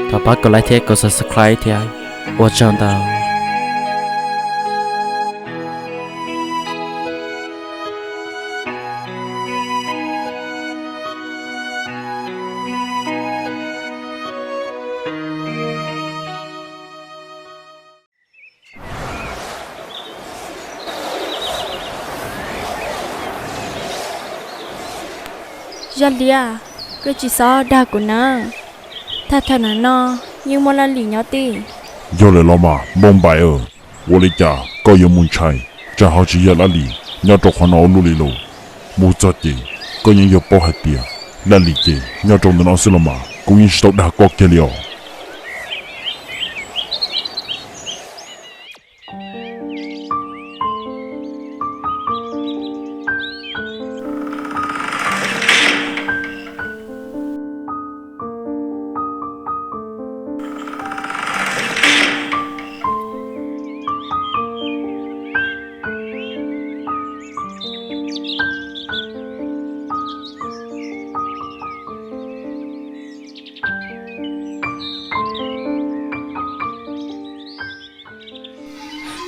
Thov pab kov like thiab kov subscribe thiab, ua tsaug ntau. Zaj Liab, koj tsis txhob dag kuv na. Thaj chaw no yeej muaj Laj Lim nyob tib. Yog lawm los mas Npauj Npaim, ua li cas koj yuav mus ntshai, tsam ho tsis yog Laj Lim nyob rau qhov no ua luaj li los? Mus txog ces koj yeej yuav paub hais tias Laj Lim ces nyob rau ntawm no xwb los mas, kuv yeej tsis tau dag koj kiag li os.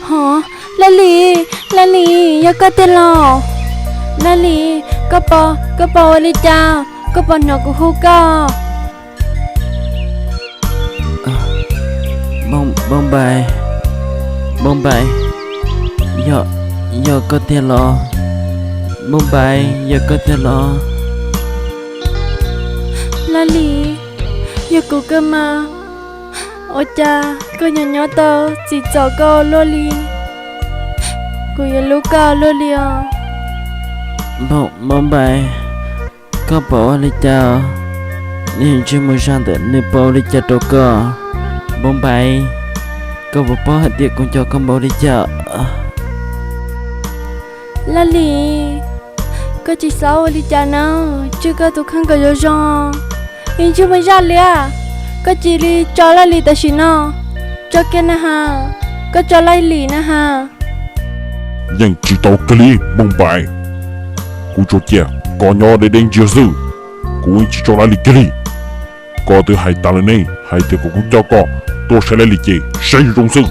Hov, Laj Lim, Laj Lim, yog koj tiag los? Laj Lim, koj puas, koj puas ua li cas? Koj puas hnov kuv hu koj? Npauj Npaim, Npauj Npaim, yog, yog koj tiag los? Npauj Npaim, yog koj tiag los? Laj Lim, yog kuv kawg mas. Ua cas koj nyob nyob tau txim txom koj ua luaj li? Kuv yuav hlub koj ua luaj li os. Npauj Npaim, koj puas ua li cas? Niag ntsej muag zaj ntawd nws puas ua li cas rau koj? Npauj Npaim, koj puas paub hais tias kuv nco koj npaum li cas? Laj Lim, koj tsis txhob ua li cas na, tswj koj tus kheej kom zoo zoo. Ib ntsej muag Zaj Liab, koj cia li tso Laj Lim tam sim no. Tso kiag na has, koj tso Laj Lim na has. Yeej tsis tau kiag li Npauj Npaim, kuv tsuas cia koj nyob deb deb ntsia xwb, kuv yeej tsis tso Laj Lim kiag li. Koj twb hais tas lawm ne hais tias kom kuv coj koj tuaj saib Laj Lim ces saib zoo zoo xwb.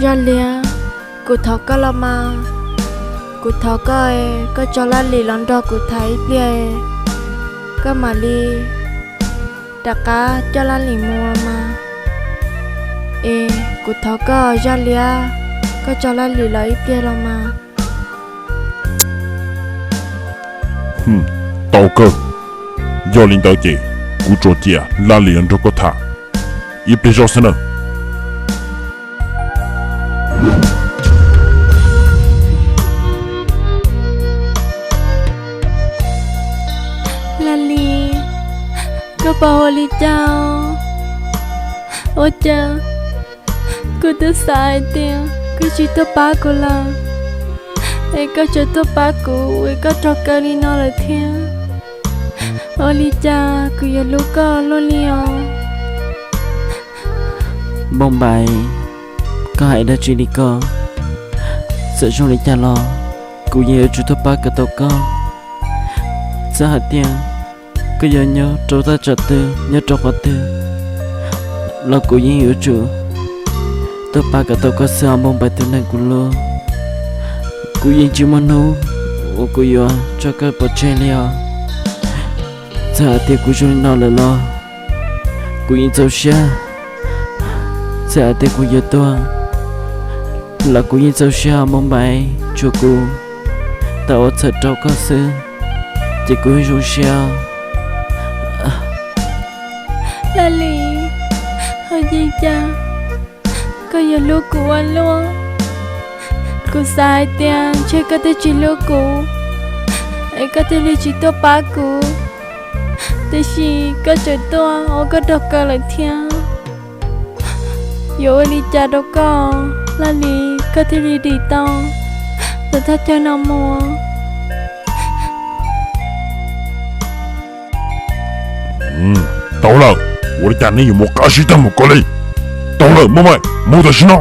Zaj Liab, kuv thov koj los mas. Kuv thov koj, koj tso Laj Lim los nrog kuv tham ib pliag, koj mam li rov qab coj Laj Lim mus los mas. Es kuv thov koj Zaj Liab, koj tso Laj Lim los ib pliag los mas. Tau kawg, yog li ntawd ces kuv tsuas cia Laj Lim los nrog koj tham ib pliag zoj xwb na. Laj Lim, koj puas ua li cas? Ua cas kuv twb xav hais tias koj tsis tuaj pab kuv lawm, es koj tseem tuaj pab kuv es koj raug kaw li no lawm thiab. Ua li cas kuv yuav hlub koj luaj li os? Npauj Npaim, koj hais dab tsi li ko? Txawm zoo li cas los kuv yeej yuav tsum tuaj pab kom tau koj. Txawm hais tias koj yuav nyob rau thaj tsam twg nyob rau qhov twg los kuv yeej yuav tsum tuaj pab kom tau koj xwb os Npauj Npaim tus neeg kuv hlub. Kuv yeej tsis muaj hnub uas kuv yuav tso koj pov tseg li os. Txawm hais tias kuv zoo li no lawm los kuv yeej txaus siab. Txawm hais tias kuv yuav tuag los kuv yeej txaus siab Npauj Npaim, tsuas kuv tau ua txhaum rau koj xwb ces kuv zoo siab. Laj Lim, ho yeej cas koj yuav hlub kuv ua luaj? Kuv xav hais tias ntshe koj twb tsis hlub kuv es koj thiaj li tsis tuaj pab kuv, tiam sis koj tseem tuaj ua koj raug kaw lawm thiab. Yuav ua li cas rau koj, Laj Lim, koj thiaj li dim tau ntawm thaj chaw no mus? Tau lawm, ua li cas nej yuav mus qab zib tag mus ko li? Tau lawm Npauj Npaim, mus tam sim no.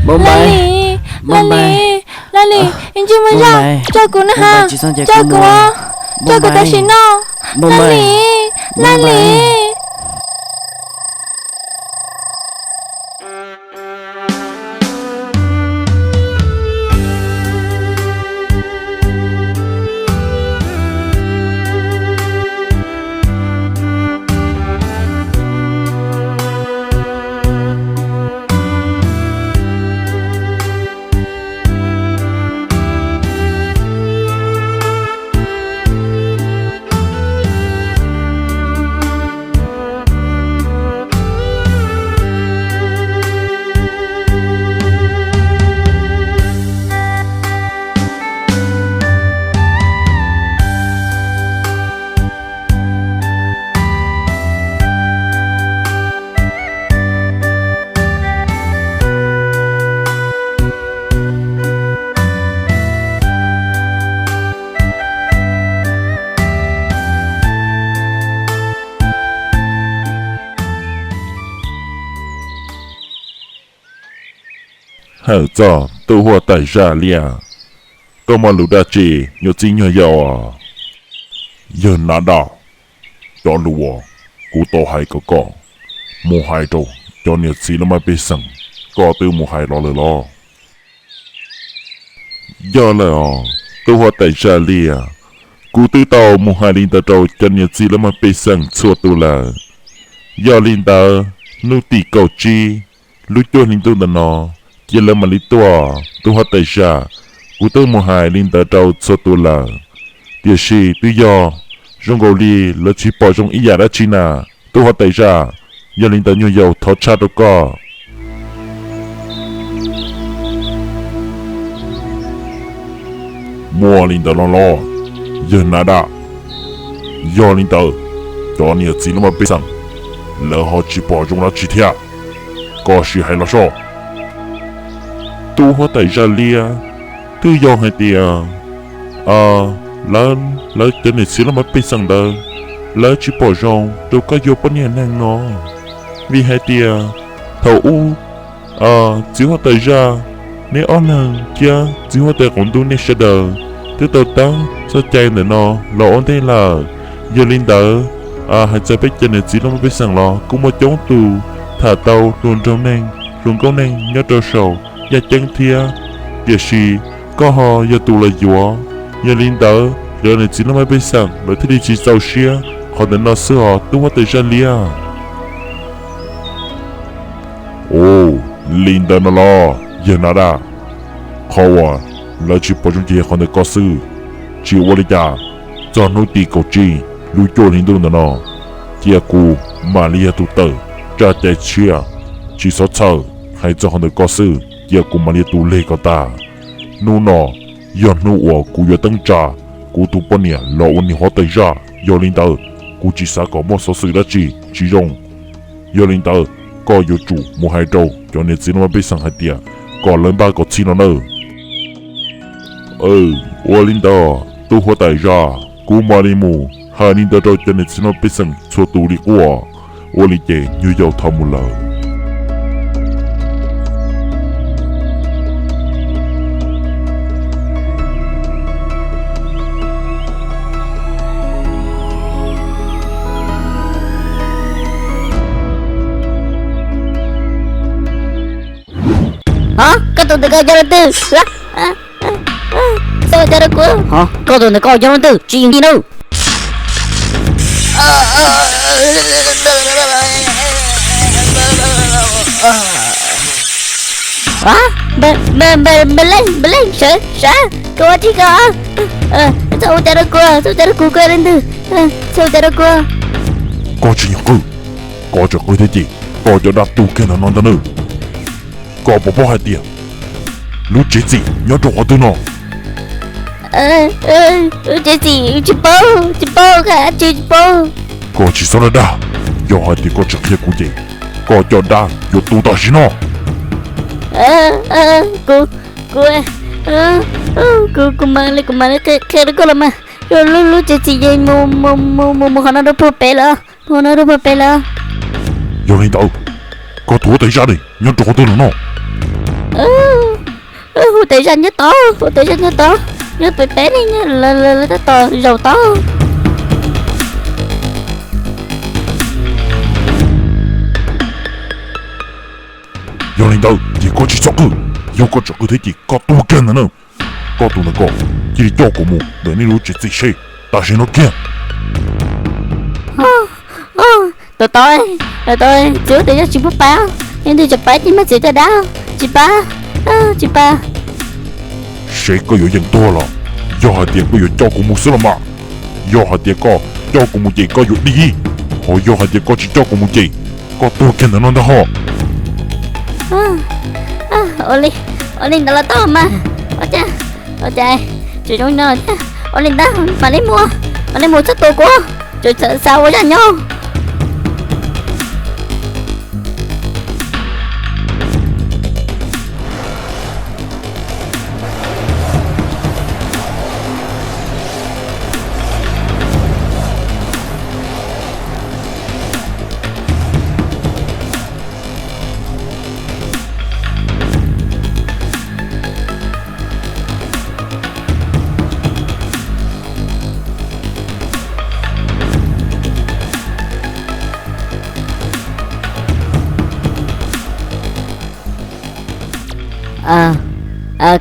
Npauj Npaim, Npauj Npaim, Laj Lis, ntsej muag zaj, coj kuv na ha, coj kuv, coj kuv tam sim no. Laj Lis, Laj Lis. Hawm txog tub huab tais zaj liab, koj muaj lus dab tsi nyuaj txij nyuag yaus? Yawg Nab Daj, cov lus uas kuv tau hais kom koj mus hais rau cov niam txiv laj mab pej xeem, koj twb mus hais los lawm los? Yog lawm os, tub huab tais zaj liab, kuv twb tau mus hais li ntawd rau cov niam txiv laj mab pej xeem txhua tus lawm. Yog li ntawd, hnub tim kaum tsib lub cuaj hli ntuj ntawm no, cia lawv mam li tuaj. Tub huab tais zaj, kuv twb mus hais li ntawd rau txhua tus lawm, tiam sis twb yog zoo nkaus li lawv tsis pom zoo ib yam dab tsi na. Tub huab tais zaj, yog li ntawd nyuag yaus thov tshaj rau koj. Muaj li ntawd los los, yawg Nab Daj? Yog li ntawd, cov niam txiv laj mab pej xeem, lawv ho tsis pom zoo dab tsi thiab? Koj sim hais los soj. Tub huab tais zaj liab, twb yog hais tias lawv, lawv cov niam txiv laj mab pej xeem ntawd, lawv tsis pom zoo rau koj yuav poj niam neeg no, vim hais tias thaum ub txiv huab tais zaj, neb ob leeg thiab txiv huab tais qaum ntuj nej sawv daws twb tau tab txoj cai ntawm no los ua ntej lawm. Yog li ntawd, hais txog peb cov niam txiv laj mab pej xeem los kuj muaj coob tus tham tau hluas nraug neeg hluas nkauj neeg nyob rau saum yaj ceeb thiab, tiam sis koj ho yog tus los yuav. Yog li ntawd, lawv niam txiv laj mab pej xeem lawv thiaj li tsis txaus siab qhov ntawm no xwb os tub huab tais zaj liab. Ua li ntawd no los yawg Nab Daj, qhov uas lawv tsis pom zoo ces yog qhov ntawm koj xwb. Tsis ua li cas, txog hnub tim kaum tsib lub cuaj hli ntuj ntawm no, cia kuv mam li yog tus tawm tsaj cai tshiab, tsis txhob txhawj, hais txog qhov ntawm koj xwb cia kuv mam li yog tus leg koj tag. Hnub no yog hnub uas kuv yuav teeb tsa kuv tus poj niam los ua niam huab tais zaj. Yog li ntawd, kuv tsis xav kom muaj xov xwm dab tsi tsis zoo. Yog li ntawd, koj yuav tsum mus hais rau cov niam txiv laj mab pej xeem hais tias kom lawv npaj kom txhij no nawb. Ua li ntawd, tub huab tais zaj, kuv mam li mus hais li ntawd rau cov niam txiv laj mab pej xeem txhua tus li quaj. Ua li ces nyuag yaus thov mus lawm. Hov, koj tus ntawm koj coj leej twg? Xav ua cas rau kuv? Hov, koj tus ntawm koj coj leej twg? Tsis yeej li nawb. Npawg Leej, Npawg Leej, sawv, sawv, koj ua tsis koj. Txhob ua cas rau kuv, txhob ua cas rau kuv, koj leej twg? Txhob ua cas rau kuv. Koj tsis yeej qw, koj tseem qw thiab ces koj cov dab tu kiag ntawm no ntag nawb. Koj puas paub hais tias lub tsev txim nyob rau qhov twg no? Lub tsev txim tsis paub, tsis paub, koj tsis tsis paub. Koj tsis txhob dag dag, yog hais tias koj tsis qhia kuv ces koj cov dab yuav tu tam sim no. Kuv, kuv, kuv, kuv mam li, kuv mam li qhia rau koj los mas. Lub, lub tsev txim ces mus, mus, mus, mus qhov no rau puag pem lawm, mus qhov no rau puag pem lawm. Yog li ntawd, koj tus huab tais zaj ne nyob rau qhov twg lawm no? Ua tes zaj nyob tod, ua tes zaj nyob tod, nyob pem peb ne, lawv tab tom zaum tod. Yog li ntawd ces koj tsis txhob qw, yog koj tseem qw thiab ces koj tuag kiag ntawm no. Koj tus ntawm ko cia li coj kuv mus ntawm nej lub tsev txim seb tam sim no kiag. Tau tau, tau tau, txiv huab tais zaj tsis pub pab, yog ntawd tseem pab ces mas txiv caj dab, tsis pab, tsis pab. Seb koj yuav yeem tuag los yog hais tias koj yuav coj kuv mus xwb los mas. Yog hais tias koj coj kuv mus ces koj yuav dim, ho yog hais tias koj tsis coj kuv mus ces koj tuag kiag ntawm no ntag ho. Ua li, ua li ntawd los tau mas. Ua cas, ua cas tseem zoo no thiab? Ua li ntawd mam li mus, mam li mus txhob tua kuv, tseem xav ua zaj nyob.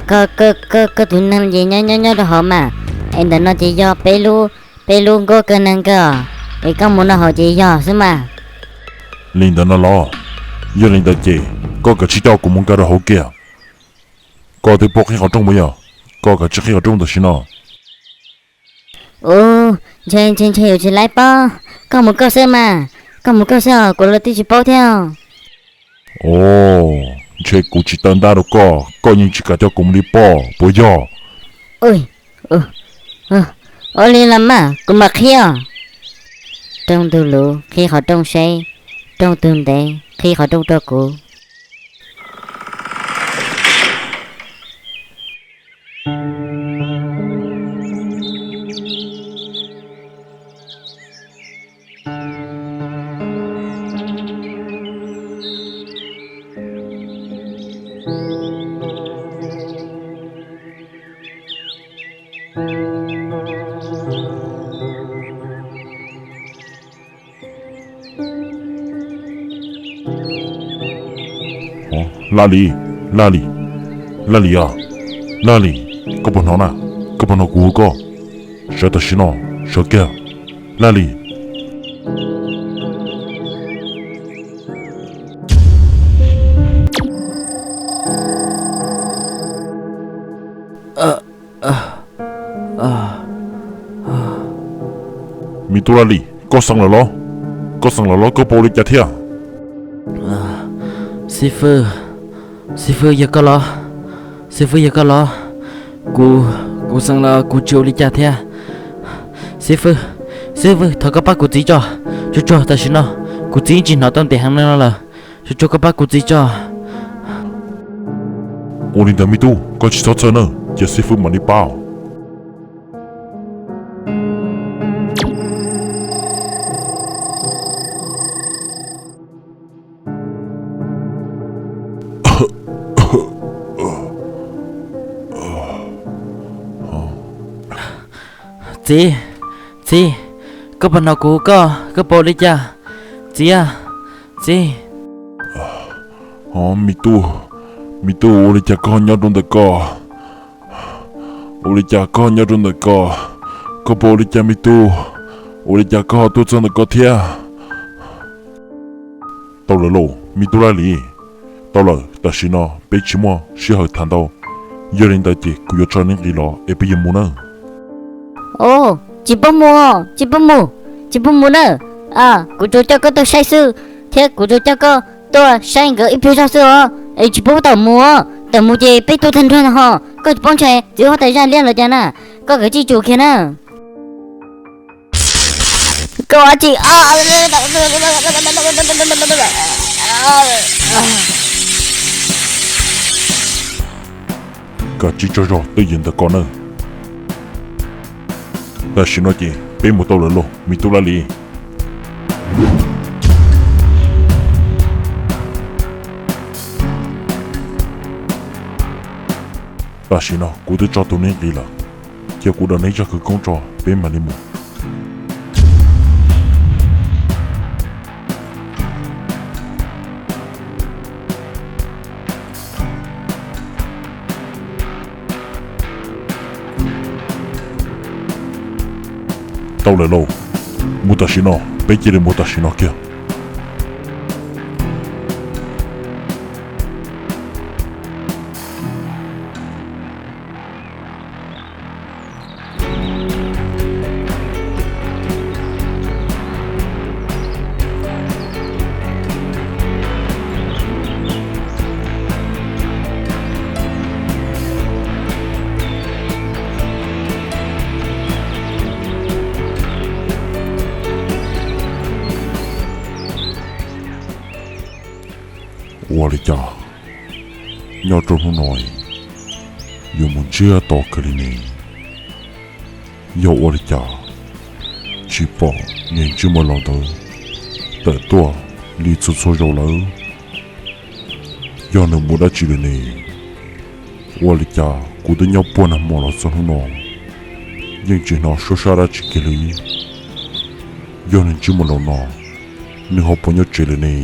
Koj, koj tus neeg ces nyob nyob nyob rau hauv mas, es ntawm no ces yog peb lub, peb lub nkauj kawg neeg kawg os, es koj mus no hauv ces yog xwb mas. Li ntawd no los, yog li ntawd ces koj kav tsij coj kuv mus nkag rau hauv kiag. Koj twb paub qhib qhov rooj puas yog? Koj kav tsij qhib qhov rooj tam sim no. Ub, ntshe ntshe ntshe yuav tsis laib pob, koj mus koj xwb mas, koj mus koj xwb os, kuv los twb tsis paub thiab. Os, ntshe kuv tsis taw ntaj rau koj, koj yeej tsis kam coj kuv mus li pob puas yog? Ua li los mas kuv mam qhib os. Rooj ntug luv qhib qhov rooj seb, rooj ntug ntev qhib qhov rooj rau kuv. Laj Lis, Laj Lis, Laj Lis os, Laj Lis, koj puas hnov na? Koj puas hnov kuv hu koj? Sawv tam sim no, sawv kiag, Laj Lis. Me tub Laj Lis, koj xeev lawm los? Koj xeev lawm los koj puas ua li cas thiab? Xib fwb, xib fwb yog koj los? Xib fwb yog koj los? Kuv, kuv xeev los kuv tsis ua li cas thiab. Xib fwb, xib fwb thov koj pab kuv txiv tso. Tsuag tsuag tam sim no kuv txiv tsis hnov tau ntev heev no lawm. Tsuag tsuag koj pab kuv txiv tso. Ua li ntawd me tub, koj tsis txhob txhawj na, cia xib fwb mam li pab. Txiv, txiv, koj puas hnov kuv hu koj? Koj puas ua li cas? Txiv, txiv. Me tub, me tub, ua li cas koj nyob rau ntawm ko? Ua li cas koj nyob rau ntawm ko? Koj puas ua li cas me tub? Ua li cas koj ho tuaj txog ntawm ko thiab? Tau lawm lauj me tub Laj Lis, tau lawm, tam sim no peb tsis muaj sij hawm tham ntau, yog li ntawd ces kuv yuav tso neb nqis los es peb yuav mus nawb. Tsis pub mus, tsis pub mus, tsis pub mus nawb. Kuv tsuas coj koj tuaj saib xwb, thiab kuv tsuas coj koj tuaj saib nkawd ib pliag zog xwb os, es tsis pub tawm mus, tawm mus ces peb tuaj tag nrho ho, koj tsis paub ntshai txiv huab tais zaj liab los cas na, koj kav tsij tsum kiag na. Koj ua tsi? Koj tsis tsaug zog twj ywm ntawm ko nawb. Tam sim no ces peb mus tau lawm lauj me tub Laj Lis. Tam sim no kuv twb tso tus neb nqi lawm, cia kuv daws neb zaj khawv koob tso peb mam li mus. Tau lawm lauj, mus tam sim no, peb cia li mus tam sim no kiag. Ua li cas nyob rau hnub no yuav mus ntsiag to kawg li ne? Yog ua li cas tsis pom niag ntsej muag laus ntawd tawm tuaj li txhua txhua zaus lawm? Yog nws mus dab tsi lawm ne? Ua li cas kuv twb nyob puag nag hmo los txog hnub no yeej tsis hnov suab sab dab tsi kiag li? Yog niag ntsej muag laus no, nws ho puas nyob tsev lawm ne?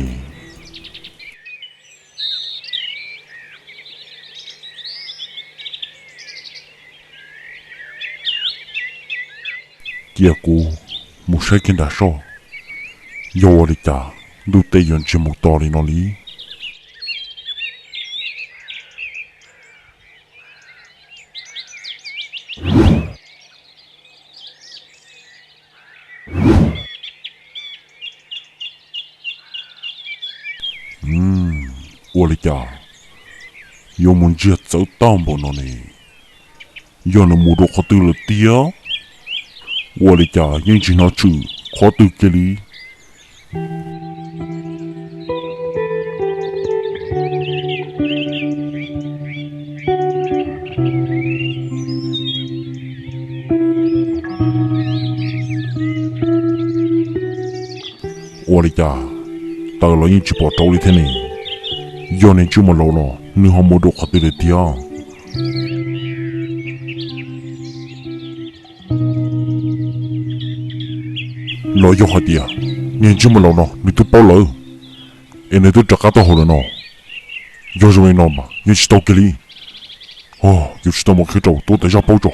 Cia kuv mus saib kiag nram soj, yog ua li cas ntuj teb yuav ntsiag mus to li no li. Ua li cas yuav mus ntsiag txawv tag npaum no ne? Yog nws mus dua qhov twg lawm tiag? Ua li cas yeej tsis hnov tshwm qhov twg kiag li? Ua li cas taws los yeej tsis pom rauv li thiab ne? Yog niag ntsej muag laus no nws ho mus dua qhov twg lawm tiag? Los yog hais tias niag ntsej muag laus no nws twb paub lawm, es nws twb rov qab tuaj hauv lawm no? Yog zoo li no mas yeej tsis tau kiag li. Yuav tsis tau mus qhia rau tub tas zaj paub tso.